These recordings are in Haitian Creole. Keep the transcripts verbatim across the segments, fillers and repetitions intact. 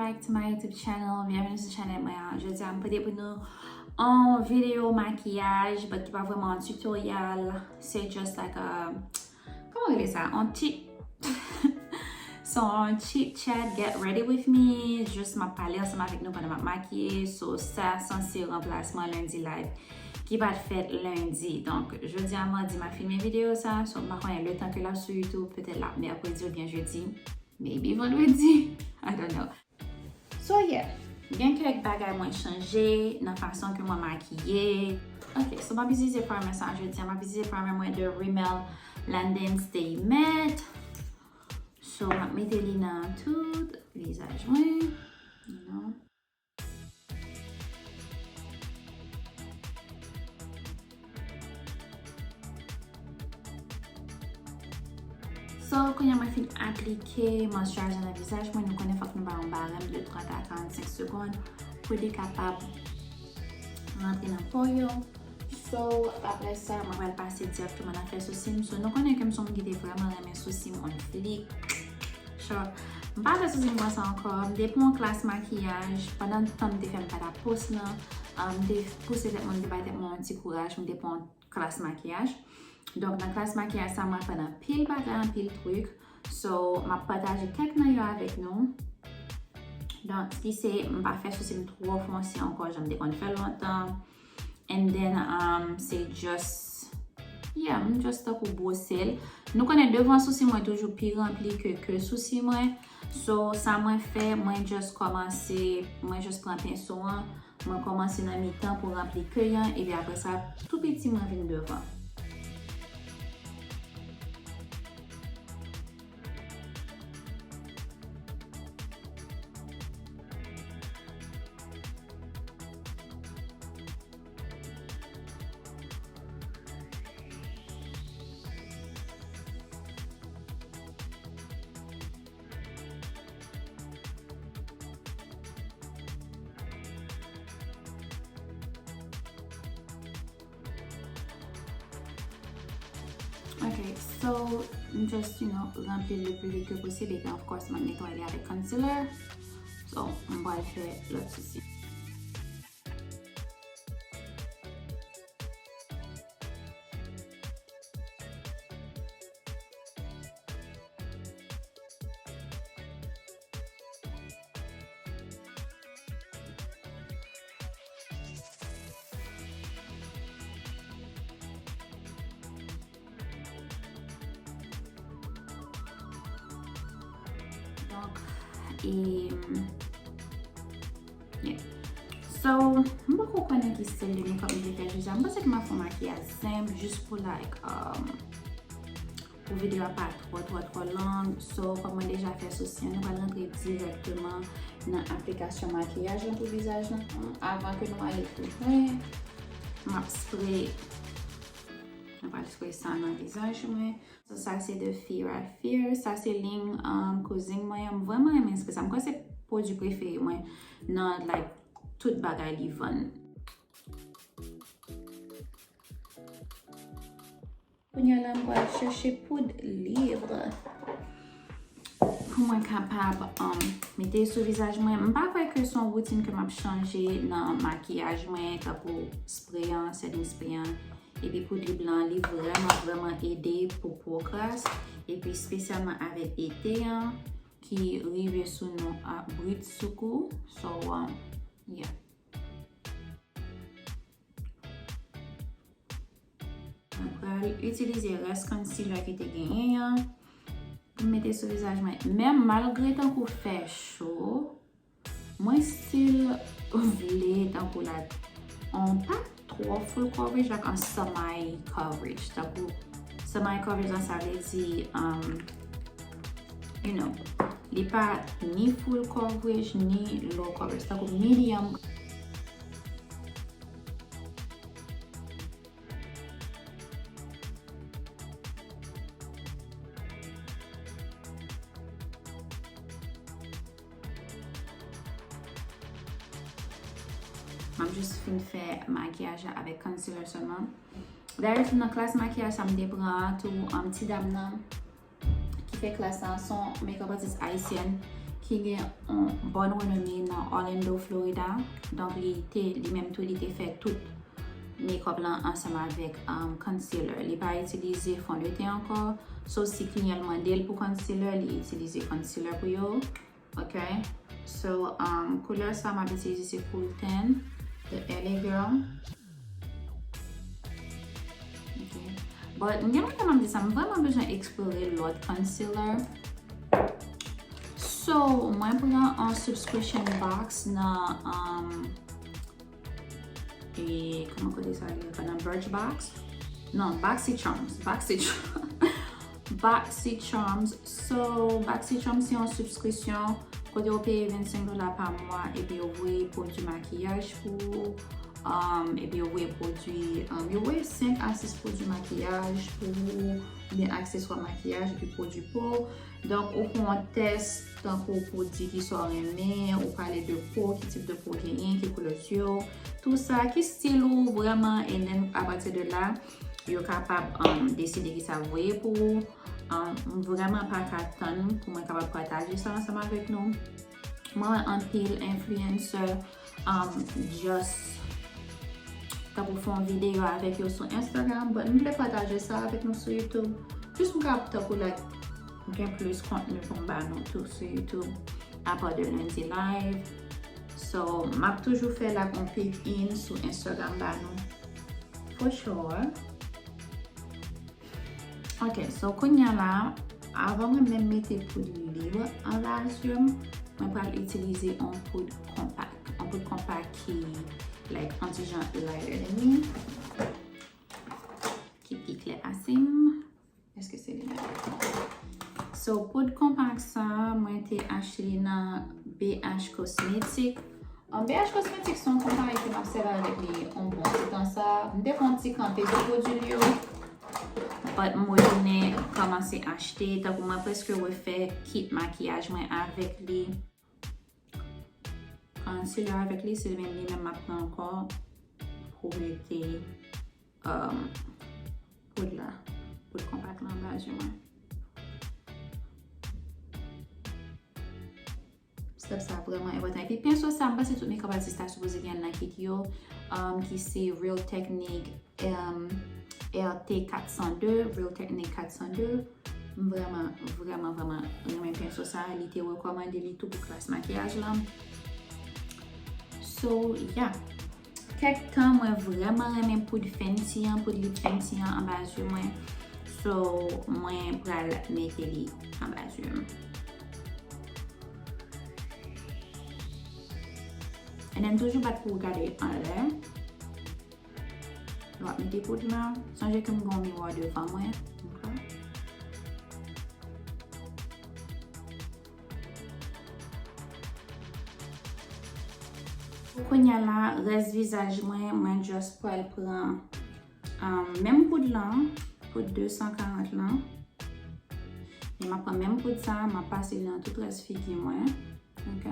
Back to my YouTube channel. Byenveni sou chanèl mwen an. Jodi a, m pote pou nou yon videyo makiyaj, but ki pa vrèman yon tutorial. Se just like a, kòman rele sa? Yon chit, so, yon chit chat, get ready with me. Jis m ap pale ansanm avèk nou pandan m ap makiye. So, sa sanse ranplasman lendi live ki pa t fèt lendi. Donk, jodi a madi, m ap filme videyo sa. So, m pa konnen letan ke l ap sou YouTube, petèt l ap mèkredi oubyen jedi. Maybe vandredi. I don't know. So, yeah. Gen kèk bagay mwen chanje nan fason ke mwen makiye. Ok, so m ap itilize primer sa jodi a. M ap itilize primer mwen de Rimmel London Stay Matte. So, m ap mete li nan tout vizaj mwen. You know. So, kounye a mwen fin aplike moisturizer nan vizaj mwen, nou konnen fòk nou ba yon barèm de trant a karannsenk segonn pou li kapab rantre nan po yo. So, apre sa, mwen pral pase dirèkteman nan fè sousi m. So, nou konnen ke m se yon moun ki te vrèman renmen sousi m on fleek. So, m pa fè sousi m konsa ankò. M te pran yon klas makiyaj pandan tan m te fè m pa t ap post lan. Um, m te pouse tèt mwen, m te bay tèt mwen yon ti kouraj, m te pran yon klas makiyaj. Donk, nan klas makiyaj sa, mwen aprann anpil bagay, anpil trik. So, m ap pataje kèk nan yo avèk nou. Donk, ki se, m pa fè sousi m twò fonse ankò, jan m te konn fè l lontan. And then, um, se just, yeah, m just tankou bwose l. Nou konnen devan sousi mwen toujou pi ranpli ke, ke sousi mwen. So, sa mwen fè, mwen just kòmanse, mwen just pran penso an, mwen kòmanse nan mitan pou ranpli kèy an, epi apre sa, tou piti mwen vin devan. Ok, so, m just, you know, ranpli l le plus vite que possible. Epi, of course, mwen netwaye li avèk concealer. So, m pral fè lòt sousi. Donk, e, yeah. So, m poko konnen ki style de makeup m te fè jodi a. M panse ke m ap fè yon makiyaj senp, jis pou, like, um, pou videyo a pa twò, twò, twò long. So, kòm mwen deja fè sousi an, nou pral rantre dirèkteman nan aplikasyon makiyaj lan pou vizaj lan. Avan ke nou ale pi lwen, m ap spray. Mwen pral spray sa nan vizaj mwen. So, sa se de Fira Fierce. Sa se liy, um, kouzin mwen an. M vrèman renmen spray sa. M kwè se pwodui prefere mwen nan, like, tout bagay li vann. Kounye a la, m pral chèche poud livre pou mwen kapab, um, mete sou vizaj mwen. M pa kwè ke se yon woutin ke m ap chanje nan makiyaj mwen, tankou spray an, setting spray an, epi poud livre lan, li vrèman, vrèman ede pou po kras, epi espesyalman avèk ete an ki rive sou nou a bridsoukou. So, um, yeah. Mwen pral itilize rès concealer ki te genyen an pou m mete sou vizaj mwen. Men malgre tankou fè cho, mwen still vle tankou, like, on pa twò full coverage, like, on semi coverage. Tankou semi coverage lan, sa vle di, um, you know, li pa ni full coverage, ni low coverage. Tankou medium. M ap jis fin fè makiyaj la avèk concealer sèlman. Dayè, tou nan klas makiyaj sa m te pran an tou, um, ti dam nan ki fè klas la, se yon makeup artist ayisyèn ki gen yon bòn renome nan Orlando, Florida. Donk, li te, li menm tou, li te fè tout makeup lan ansanm avèk, um, concealer. Li pa itilize fondeten ankò. So, si kliyan l mande l pou concealer, li itilize concealer pou yo. Ok? So, um, koulè sa m ap itilize se Cool Tan de L A Girl. Ok. But, m gen lontan m ap di sa, m vrèman bezwen eksplore lòt concealer. So, mwen pran an subscription box nan, um, e, kòman kote sa li ye? Nan Birchbox? Non, BoxyCharms. BoxyCharms. BoxyCharms. So, BoxyCharms se yon subscription kote w peye vennsenk dola pa mwa epi yo voye pwodui makiyaj pou ou. Um, epi yo voye pwodui, um, yo voye senk a sis pwodui makiyaj pou ou, oubyen akseswa makiyaj epi pwodui po. Donk, ou fè yon tès, tankou pou di kisa w renmen, ou pale de po, ki tip de po w genyen, ki koulè w ye, tou sa, ki stil ou vrèman, and then, apati de la, yo kapab, um, deside kisa voye pou ou. Um, m vrèman pa ka tann pou mwen kapab pataje sa ansanm avèk nou. Mwen wè anpil influencer, um, just tankou fè yon videyo avèk yo sou Instagram, but m vle pataje sa avèk nou sou YouTube. Jis m ka tankou, like, gen plis kontni pou m ba nou tou sou YouTube, apa de Lundi Live. So, m ap toujou fè, like, yon peek in sou Instagram ba nou. For sure. Ok, so kounye a la, avan mwen menm mete poud li anba zye m, mwen pral itilize yon poud konpak. Yon poud konpak ki, like, yon ti jan lighter than me. Ki pi klè pase m. Èske se li menm? So, poud konpak sa, mwen te achte li nan B H Cosmetic. An, B H Cosmetic se yon konpayi ke m ap sèvi avèk li yon bon ti tan sa. M te fè yon ti kanpe sou pwodui l yo, but m retounen kòmanse achte. Tankou mwen prèske refè kit makiyaj mwen avèk li. Concealer avèk li, se menm li menm m ap pran ankò pou mete, um, poud la, poud konpak la anba zye mwen. Step sa vrèman enpòtan. Epi penso sa, m panse tout makeup artist ta sipoze gen nan kit yo, um, ki se Real Technique, um, R T kat san de, Real Technique kat san de. M vrèman, vrèman, vrèman renmen penso sa. Li te rekòmande li tou pou klas makiyaj lan. So, yeah. Kèk tan, mwen vrèman renmen poud Fenty an, poud lip Fenty an anba zye mwen. So, mwen pral mete li anba zye m. And then, toujou bat pou w gade anlè. Lè w ap mete poud la, sonje ke m gen yon miwa devan mwen. Ok. Kounye a la, rès vizaj mwen, mwen just pral pran, um, menm poud lan, poud de san karant lan. E m ap pran menm poud sa, m ap pase li nan tout rès figi mwen. Ok?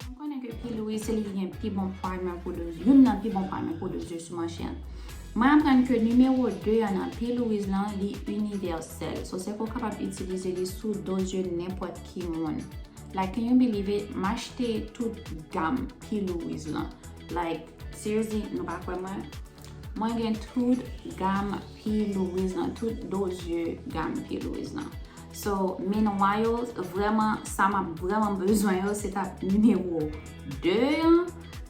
Nou konnen ke P. Louise se li ki gen pi bon primer pou do, youn nan pi bon primer pou do zye sou mache an. Mwen aprann ke nimewo de an nan P. Louise lan, li inivèsèl. So, se ke w kapab itilize li sou do zye nenpòt ki moun. Like, can you believe it? M achte tout gam P. Louise lan. Like, seriously, nou pa kwè mwen? Mwen gen tout gam P. Louise lan, tout do zye gam P. Louise lan. So, meanwhile, vrèman, sa m ap vrèman bezwen yo, se t ap nimewo de an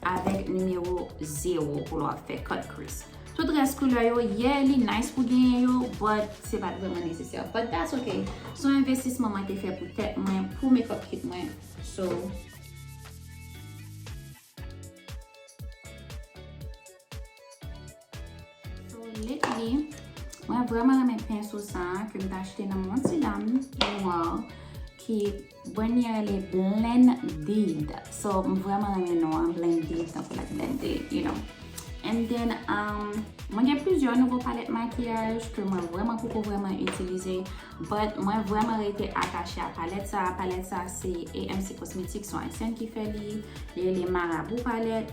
avèk nimewo zewo pou lè w ap fè cut crease. Tout rès koulè yo, yeah, li nice pou genyen yo, but se pa t vrèman nesesè. But that's okay. Se yon envestisman mwen te fè pou tèt mwen, pou makeup kit mwen. So, so, lately, mwen vrèman renmen penso sa a ke m t achte nan men yon ti dam nwa ki brand li rele Blended. So, m vrèman renmen non an, Blended, tankou like blended, you know. And then, um, mwen gen plizyè nouvo palèt makiyaj ke mwen vrèman poko vrèman itilize, but mwen vrèman rete atache a palèt sa. Palèt sa se A M C Cosmetics, se yon Ayisyen ki fè li. Li rele Marabou palèt.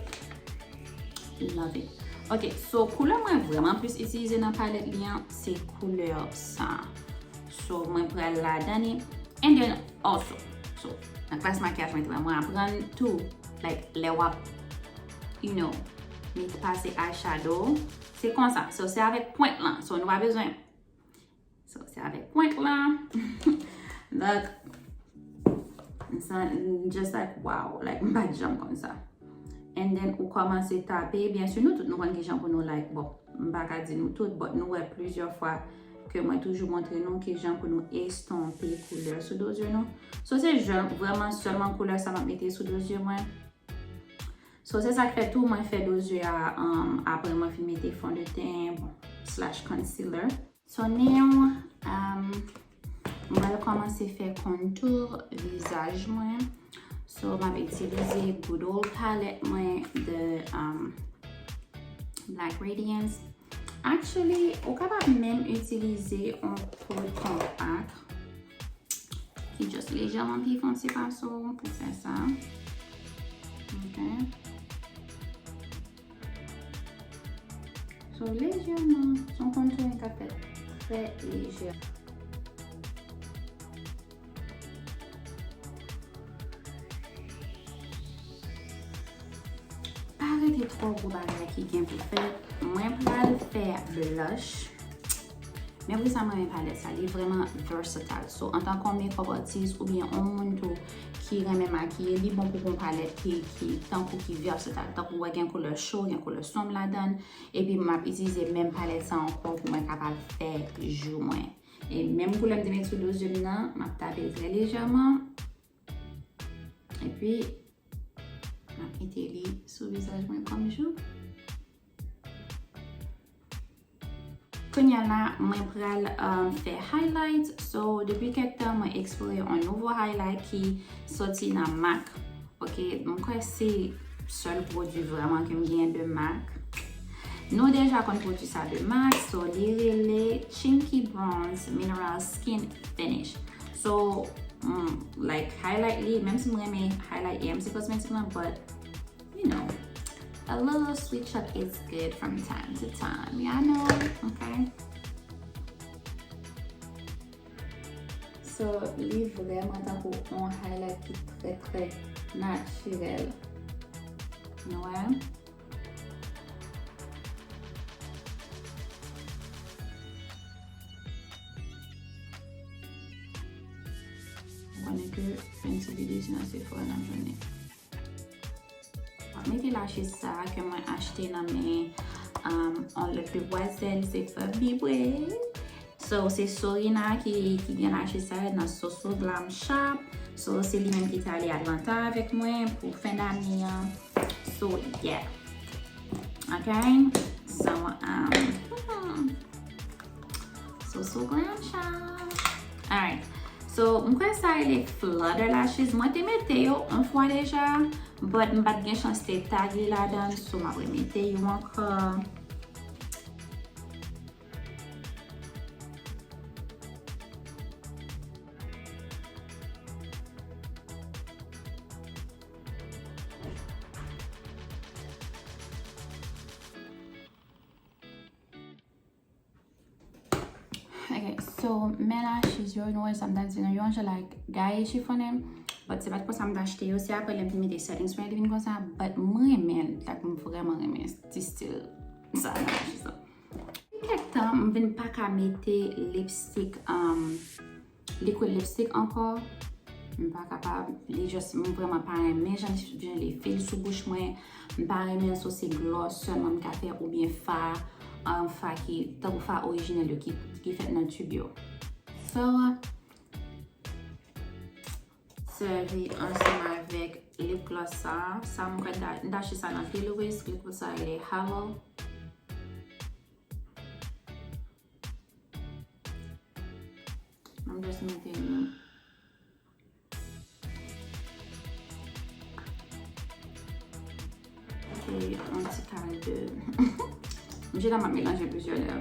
Love it. Ok, so koulè mwen vrèman plis itilize nan palèt li an, se koulè sa. So, mwen pral ladan li. And then, also, so, nan klas makiyaj mwen te pran, mwen aprann tou, like, lè w ap, you know, met pase eyeshadow, se konsa. So, se avèk pwent lan. So, nou pa bezwen. So, se avèk pwent lan. Look. Sa, just like, wow. Like, m pa t janm konn sa. And then, ou kòmanse tape. Byensir, nou tout, nou konn kijan pou nou, like, bon, m pa ka di nou tout, but nou wè plizyè fwa ke mwen toujou montre nou kijan pou nou estonpe koulè sou do zye nou. So, se jè, vrèman sèlman koulè sa m ap mete sou do zye mwen. So, se sa k fè tou mwen fè do zye a, um, apre mwen fin mete fondeten, bon, slash concealer. So, now, um, mwen pral kòmanse fè contour vizaj mwen. So, m ap itilize good old palette mwen de, um, Black Radiance. Actually, ou kapab menm itilize yon poud konpak ki just lejèman pi fonse pase w pou fè sa. Ok. So, lejèman, se yon contouring k ap fèt trè lejè. Pa rete twò gwo bagay ki gen pou fèt. Mwen pral fè blush. Men pou sa, mwen renmen palèt sa. Li vrèman versatile. So, antanke yon makeup artist oubyen yon moun tou ki renmen makiye, li bon pou gon palèt ki, ki tankou ki versatile. Tankou wè gen koulè cho, gen koulè sonm ladan. Epi m ap itilize menm palèt sa ankò pou mwen kapab fè jou mwen. E menm koulè m te met sou do zye m nan, m ap tape l trè lejèman. Epi, m ap mete li sou vizaj mwen kòm jou. Kounye a la, mwen pral, um, fè highlight. So, depi kèk tan, mwen eksplore yon nouvo highlight ki soti nan MAC. Ok, mwen kwè se sèl pwodui vrèman ke m genyen de MAC. Nou deja konn pwodui sa de MAC, so li rele Chinky Bronze Mineral Skin Finish. So, mm, like, highlight li, menm si mwen renmen highlight A M C Cosmetics lan, but, you know, a little switch up is good from time to time, y'all know, ok? So, li vrèman tankou yon highlight ki trè, trè natirèl. Nou wè? Ou konnen ke fenty B D C nan Sephora n ap jwenn li. Mwen mete lashes sa a ke mwen achte nan men, um, yon lòt demwazèl, se Fabi vre. So, se Sorina ki, ki gen lashes sa a nan So So Glam Shop. So, se li menm ki t ale Atlanta avèk mwen pou fen dane an. So, yeah. Ok? So, um, hmm. So, So Glam Shop. Alright. So, m kwè sa rele Flutter Lashes. Mwen te mete yo yon fwa deja, but m pa t gen chans te tag li ladan, so m ap remete yo ankò. Ok, so, men lashes yo, nou wè sa m ta di nou, yo yon jan like gaye chifonnen, but se pa t pou sa m t achte yo, se apre lè m fin mete settings mwen, li vin konsa, but m renmen l, like, m vrèman renmen ti stil sa nan lashes la. Depi kèk tan, m vin pa ka mete lipstick, um, liquid lipstick ankò. M pa kapab, li just, m vrèman pa renmen jan, jan li fil sou bouch mwen. M pa renmen l, so se gloss sèlman m ka fè oubyen fa, um, fa ki, tankou fa orijinèl yo ki, ki fèt nan tube yo. So, sèvi ansanm avèk lip gloss sa. Sa m kwè m ta, m ta achte sa nan P Louis, lip gloss sa rele Halo. M just mete li. Ok, yon Ti kare de. M jete m ap melanje plizyè lè.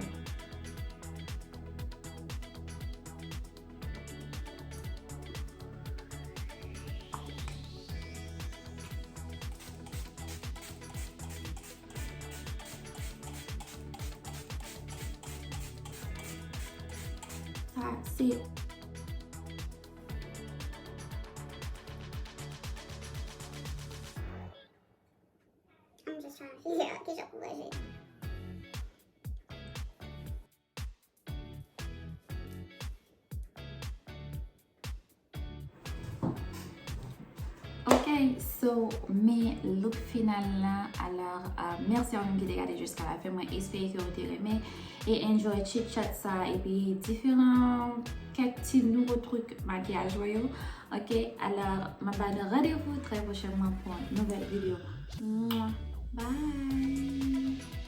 Sa se I'm just trying to figure out ki jan pou manje. Ok, so, men look final la. Alò, uh, mèsi a ou menm ki te gade jiska la fen. Mwen espere ke ou te renmen e enjoy chit chat sa epi diferan kèk ti nouvo trik makiyaj mwen yo. Ok, alò, m ap ba nou randevou trè pwochènman pou yon nouvèl videyo. Mwah. Bye!